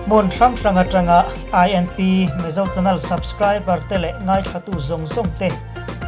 Hmun hrang hrang atanga INP Mizo Channel subscriber te leh ngaithlatu zawng zawng te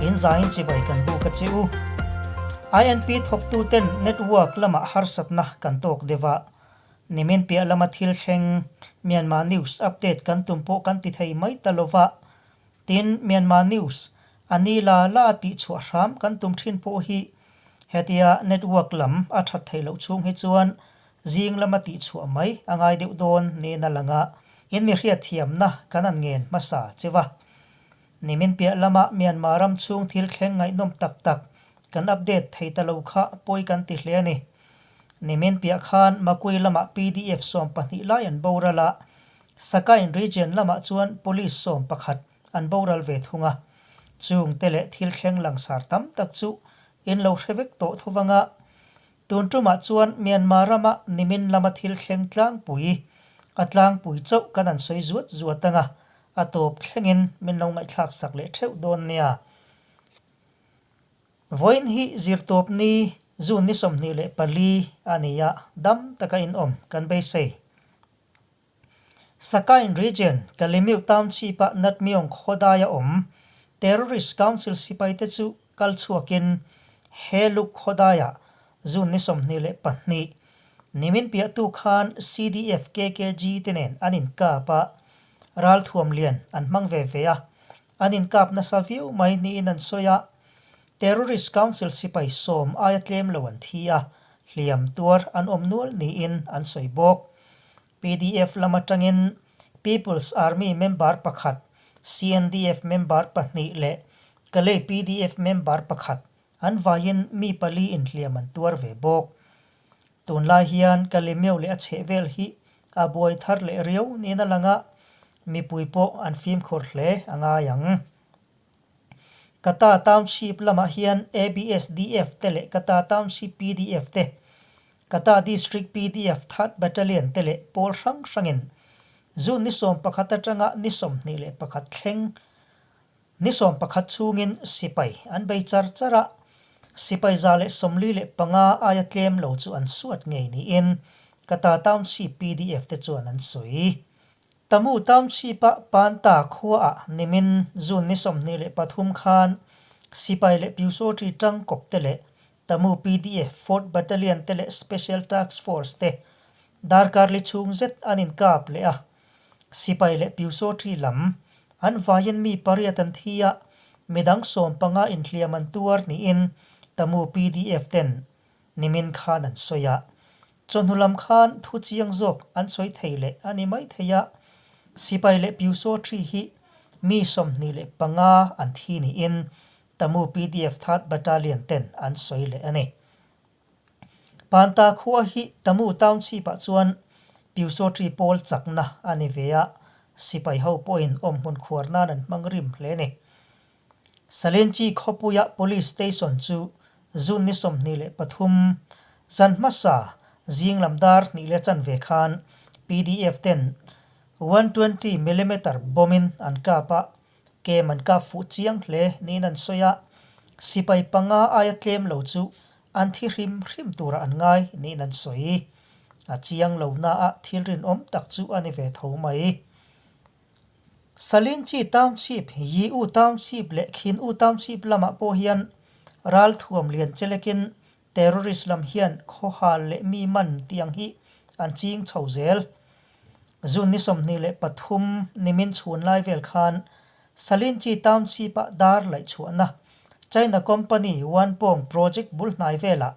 in zain chibai kan buk a che u. INP thawktu ten network lamah harsatna kan tawk deuh a. Nimin piah lama thil thleng Myanmar News update kan tum pawh kan ti thei mai ta lova. Tin, Myanmar News a ni la la a tihchhuah hram kan tum thin pawh hi hetia network lam a that theih loh chhung hi chuan zing lama tihchhuah mai a ngai deuh dawn niin a lang a, in mi hriatthiamna kan an ngen hmasa cheu a. Nimin piah lama Myanmar ram chhung thil thleng ngaihnawm tak tak kan update thei ta lo kha pawi kan ti hle a ni. Nimin piah khan Makui lamah PDF 12 lai an boral a, Sakain region lamah chuan police 11 an boral ve thung a, chung te leh thil thleng langsar tam tak chu in lo hre vek tawh thu vang a. Tun tumah chuan Myanmar rama nimin lama thil thleng tlangpui, a tlangpui chauh kan an sawi zuat zuat ang a, a tawp thlengin min lo ngaihthlak sak leh theuh dawn nia. Vawiin hi zirtawp ni June ni 24 a ni a, dam taka inawm kan beisei. Sakain Region, Kalemiu Township-a Natmyong khawdaia awm Terrorist Council sipaite chu kal chhuakin Heluk khawdaiah June ni 22 nimin piahtu khan CDF KKG te nen an inkap a, ralthuam lian an hmang ve ve a, an inkap nasa viau mai niin an sawi a. Terrorist Council sipai 10 aia tlem lo an thi a, hliam tuar an awm nual niin an sawi bawk. PDF lam atangin People's Army member pakhat, CNDF member pahnih leh Kalay PDF member pakhat an vaiin mi pali inhliam an tuar ve bawk. Tunlai hian Kalemeu leh a chhehvel hi a buai thar leh riau niin a lang a, mipui pawh an fimkhur hle a ngai ang. Kata Township lamah hian ABSDF te leh Kata Township PDF te, Kata District PDF Third Battalion te leh pawl hrang hrangin June ni 11 atanga ni 21 thleng ni 11 chhungin sipai an bei char char a, sipai 145 aia tlem lo chu an suat ngei niin Kata Township PDF te chuan an sawi. Tamu Township-a Panta khuaah nimin June ni 23 khan sipai leh Pyusawṭi tangkawp te leh Tamu PDF Fourth Battalion te leh Special Task Force te darkar li chhung zet an inkap leh a, sipai leh Pyusawṭi lam an vaiin mi pariat an thi a, midang 15 inhliam an tuar niin Tamu PDF ten Nimin khan an sawi a, chawhnu lam khan thu chiang zawk an sawi thei leh a ni mai thei a, sipai leh Pyusawṭhi hi mi 25 an thi niin Tamu PDF Third Battalion ten an sawi leh a ni. Panta khua hi Tamu Township-ah chuan Pyusawṭhi pawl chakna a ni ve a, sipai ho pawhin awmhmun khuar nan an hmang rim hle a ni. Salenchi khawpuia Police Station chu June ni 23 zan hmasa zing lam dar hnih leh chanve khan PDF ten 120 millimeter bomb in an kap a, kem an kap fuh chiang hle niin an sawi a, sipai panga aia tlem lo chu an thi hrim hrim turah an ngai niin an sawi. A chiang lo naah thil rinawm tak chu a ni ve tho mai. Salinchi Township, Yi-U Township leh Khin-U Township lamah pawh hian ralthuam lian chelekin terrorist lam hian khawhal leh mi man tih ang hi an ching chho zel. June ni 23 nimin chhun lai vel khan Salinchi Township-ah dar laih chhuahna China company Wanpong project bul hnai velah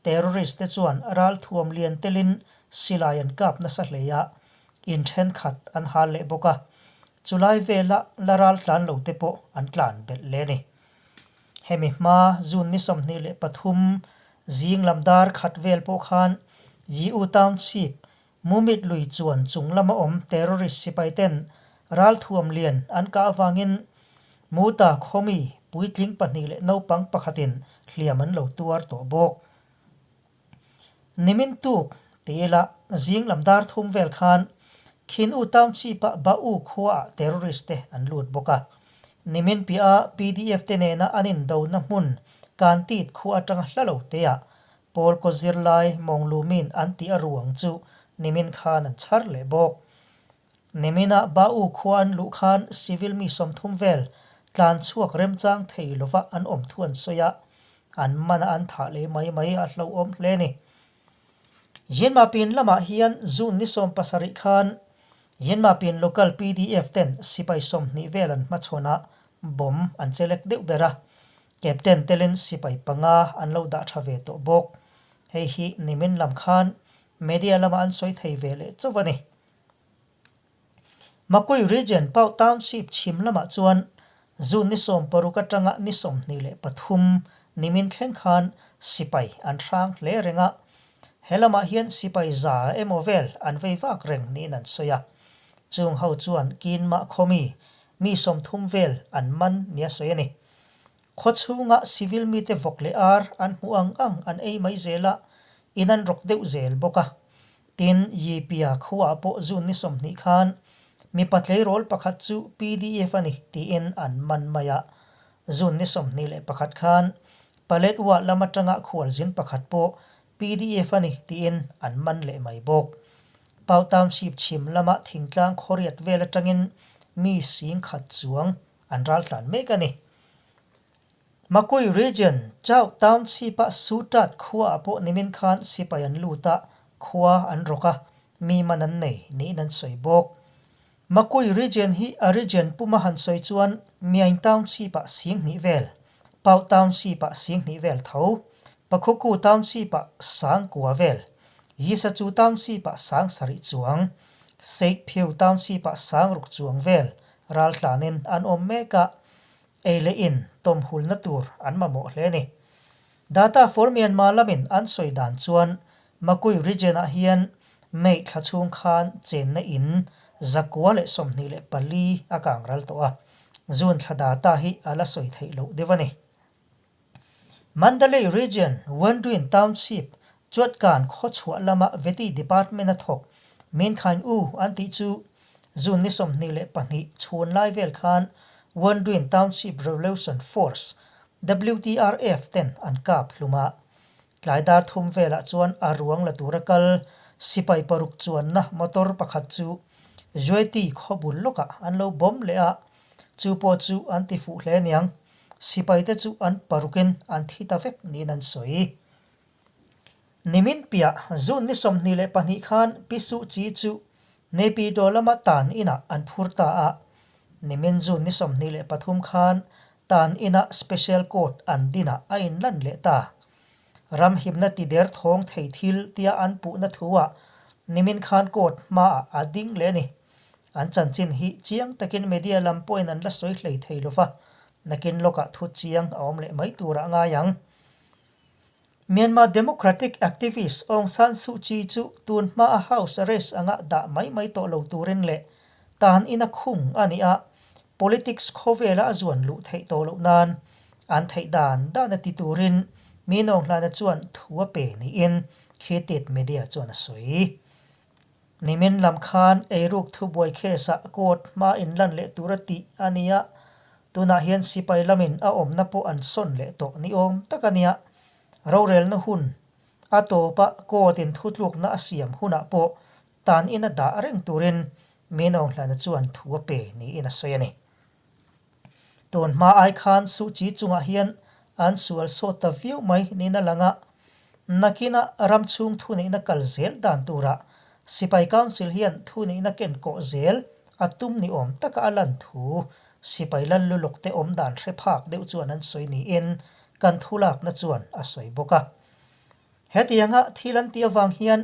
Terrorist te chuan ralthuam lian telin silai an kap nasa hle a, in thenkhat an hal leh bawk a, chulai vela la ral tlan lo te pawh an tlan belh leh a ni. Hemi hma June ni 23 zing lam dar khat vel pawh khan Yiu Township Mumit lui chuan chung lama awm terrorist sipai ten ralthuam lian an kah avangin Muta khawmi puitling pahnih leh naupang pakhatin hliam an lo tuar tawh bawk. Nimin tuk ti ila zing lam dar thum vel khan Khin-U Township-ah Ba-U khuaah terrorist te an lut bawk a. Nimin piah a PDF te nena an indona hmun Kantit khua atanga hla lo teah Pawl kaw zirlai mawnglumin an tih a ruang chu nimin khan an chhar leh bawk. Nimina Bau khua an luh khan civil mi 30 vel tlan chhuak remchang thei lova an awm thu an sawi a, an man a an thah leh mai mai a hlauhawm hle a ni. Yinmapin lamah hian June ni 17 khan Yinmapin Local pdf ten sipai 20 vel an hmachhawn a, bomb an chelek deuh ber a. Captain telin sipai panga an lo dah tha ve tawh bawk. Hei hi nimin lam khan media lama an sawi thei ve leh chauh a ni. Makui Region Pau Township chhim lamah chuan June ni 16 atanga ni 23 nimin thleng khan sipai an hrang hle reng a, he lamah hian sipai za emaw vel an vei vak reng niin an sawi a. Chung ho chuan Kinmah khawmi mi 30 vel an man nia sawi a ni. Khaw chhunga civil mite vawk leh ar an hmuh ang ang an ei mai zel a, in an rawk deuh zel bawk a. Tin, Yipia khuaah pawh June ni 20 khan mipa tleirawl pakhat chu pdf a ni tiin an man mai a. June ni 21 khan Paletwa lam atanga khualzin pakhat pawh pdf a ni tiin an man leh mai bawk. Pau Township chhim lama thingtlang khawriat vel atangin mi 10,000 chuang an raltlan mek a ni. Makui Region, Chau Township-a Sutat khuaah pawh nimin khan sipai an lut a, khua an rawk a, mi man an nei niin an sawi bawk. Makui Region hi a region puma han sawi chuan Myaing Township-ah 2000 vel, Pau Township-ah 2000 vel tho, Pakhuku Township-ah 9000 vel, Yisachu Township-ah 7000 chuang, Seikphyu Township-ah 6000 chuang vel raltlanin an awm mek a, Ei leh in tawmhulna tur an mamawh hle a ni. Data for Myanmar lamin an sawi dan chuan Makui region-ah hian May thla chhung khan chenna in 124 a kang ral tawh a, June thla data hi a la sawi theih loh deuh a ni. Mandalay Region, Wenduin Township, Chuatkan khawchhuah lama Vety Department-a thawk Min Khain U an tih chu June ni 22 chhun lai vel khan Wenduin Township Revolution Force, WTRF, ten an kap hlum a. Tlai dar thum velah chuan a ruang la tura kal sipai paruk chuanna motor pakhat chu Zuaiti khawbul lawkah an lo bawm leh a, chu pawh chu an ti fuh hle aniang. Sipaite chu an parukin an thi ta vek niin an sawi. Nimin piah June ni 22 khan Pi Suh Kyi chu Naypyidaw lama tan inah an phur ta a. Nimin June ni 23 khan tan inah Special Court an dinah a inlan leh ta. Ram himna ti der thawng thei thil tia an puhna thuah nimin khan court hmaah a ding leh a ni. An chanchin hi chiang takin media lam pawhin an la sawi hlei thei lo va, nakin lawkah thu chiang a awm leh mai turah a ngai ang. Myanmar Democratic activist Aung San Suu Kyi chu tun hmaa house arrest anga dah mai mai tawh lo turin leh tan in a khung a ni a, politics khawvela a zuan luh theih tawh loh nan an theih dan dan a ti turin mi Nawnghlana chuan thu a pe niin Khitit media chuan a sawi. Nimin lam khan eiruk thubuai case ah court hma inlan leh tur a tih a ni a, tunah hian sipai lamin a awmna pawh an sawn leh tawh ni awm tak a nia. Rorelna hun a tawpa court in thutlukna a siam hunah pawh tan in a dah reng turin Minawnghlana chuan thu a pe niin a sawi a ni. Tun hma ai khan Suh Kyi chungah hian an sual sawt ta viau mai niin a lang a, nakinah ram chhung thuneihna kal zel dan turah Sipai Council hian thuneihna ken kawh zel a tum ni awm taka a lan thu Sipai lal luluk te awm dan hre phak deuh chuan an sawi niin kan thulakna chuan a sawi bawk a. Hetianga thil an tih avang hian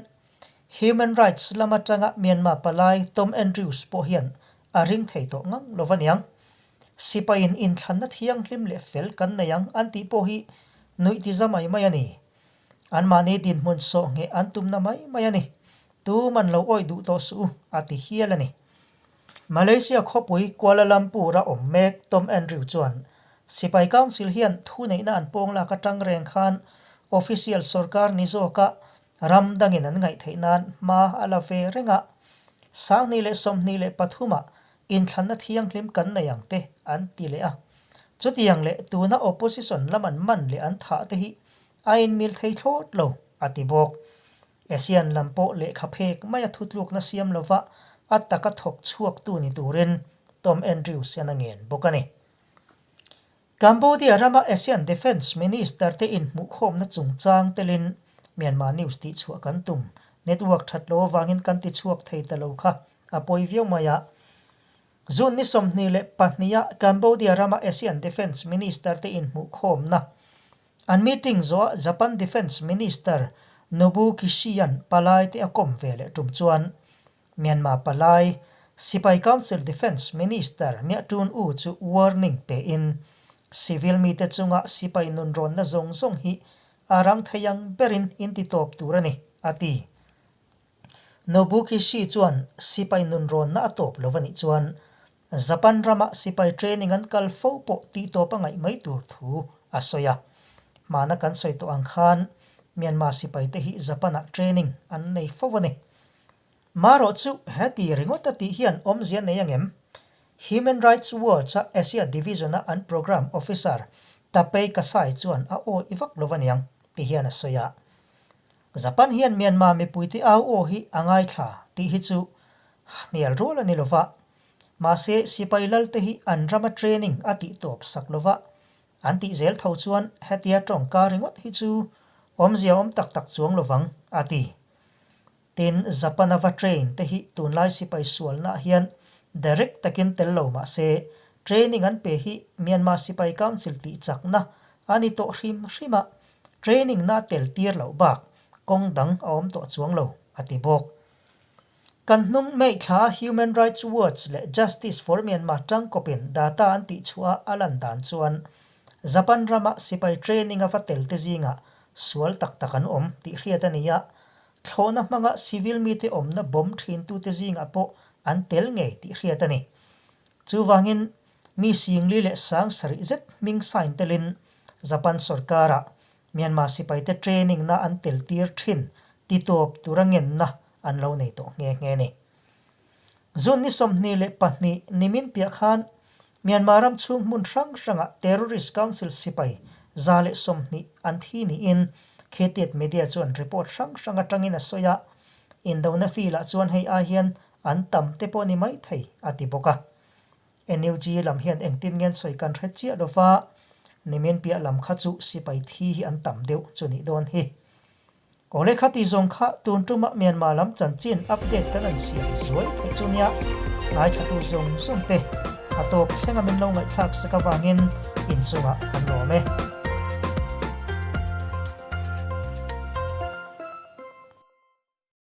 Human Rights lam atanga Myanmar palai Tom Andrews pawh hian a ring thei tawh ngang lo va niang. Sipaiin inthlanna thianghlim leh fel kan nei ang an tih pawh hi nuih ti za mai mai a ni. Anmahni dinhmun sawh ngheh an tumna mai mai a ni. Tuman lo awih duh tawh suh u, a ti hial a ni. Malaysia khawpui Kuala Lumpur-a awm mek Tom Andrew chuan Sipai Council hian thuneihna an pawng lak atang reng khan official sorkar ni zawka Ram dangin an ngaih theih nan hma a la ve reng a, 2023 ah inthlanna thianghlim kan nei ang te an ti leh a. Chutiang leh tuna opposition lam an man leh an thah te hi a inmil thei thlawt lo, a ti bawk. ASEAN lam pawh lehkha phek maia thutlukna siam lova A taka thawk chhuaktu ni turin Tom Andrews hian a ngen bawk a ni. Cambodia rama ASEAN Defence Minister te inhmuhkhawmna chungchang telin Myanmar News tihchhuah kan tum. Network that lo avangin kan tichhuak thei ta lo kha a pawi viau mai a. June ni 22 ah Cambodia rama ASEAN Defence Minister te inhmuhkhawmna an meeting zawhah Japan Defence Minister Nobuo Kishi-a'n palai te a kawm ve leh tum chuan Myanmar palai Sipai Council Defence Minister Mya Tun Oo chu warning pein civil mite chunga sipai nunrawnna zawng zawng hi a rang thei ang berin in ti tawp tur a ni, a ti. Nobuo Kishi chuan sipai nunrawnna a tawp lo a nih chuan Japan rama sipai training an kal fo pawh tih tawp a ngaih mai tur thu a sawi a. Hmana kan sawi tawh ang khan Myanmar sipaite hi Japan-ah training an nei fo a ni. Marawh chu heti ringawt a tih hian awmzia nei angem? Human Rights Watch-a Asia Division-a an Program Officer Tapei Kasai chuan a aw i vak lo aniang ti hian a sawi a. Japan hian Myanmar mipuite au aw hi a ngaithla tih hi chu hnial rual a ni lo va. Mahse sipai lalte hi an rama training a tih tawp sak lo va. An tih zel tho chuan hetia tawngka ringawt hi chu awmzia awm tak tak chuang lo vang, a ti. Tin, Japan-a va train te hi tunlai sipai sualnaah hian direct takin tel lo mah se, training an pe hi Myanmar Sipai Council tih chakna a ni tawh hrim hrim a, training na tel tir loh bak kawng dang a awm tawh chuang lo, a ti bawk. Kan hnung May thla Human Rights Watch leh Justice for Myanmar tangkawpin data an tihchhuah a lan dan chuan Japan rama sipai training a va tel te zingah sual tak tak an awm tih hriat a ni a, Thlawhna hmanga civil mite awmna bomb thintute zingah pawh an tel ngei tih hriat a ni. Chuvangin, mi singli leh sang sarih zet hming sign telin Japan sorkarah Myanmar sipaite training na an tel tir thin ti tawp tura ngenna an lo nei tawh nghe nghe a ni. June ni 22 nimin piah khan Myanmar ram chhung hmun hrang hrangah Terrorist Council sipai 120 an thi niin Khetiat Media chuan report hrang hrang atangin a sawi a, indona field-ah chuan hei ai hian an tam te pawh ni mai thei a ti bawk a. NUG lam hian engtin ngen sawi kan hre chiah lova, nimin piah lam kha chu sipai thi hi an tam deuh chu nih dawn hi. Awle kha ti zawng kha tun tuma Myanmar lam chanchin update kan an siam zuai theih chu nia, ngaithlatu zawng zawng te a tawp thlenga min lo ngaihthlak sak avangin inchungah kan lawm e.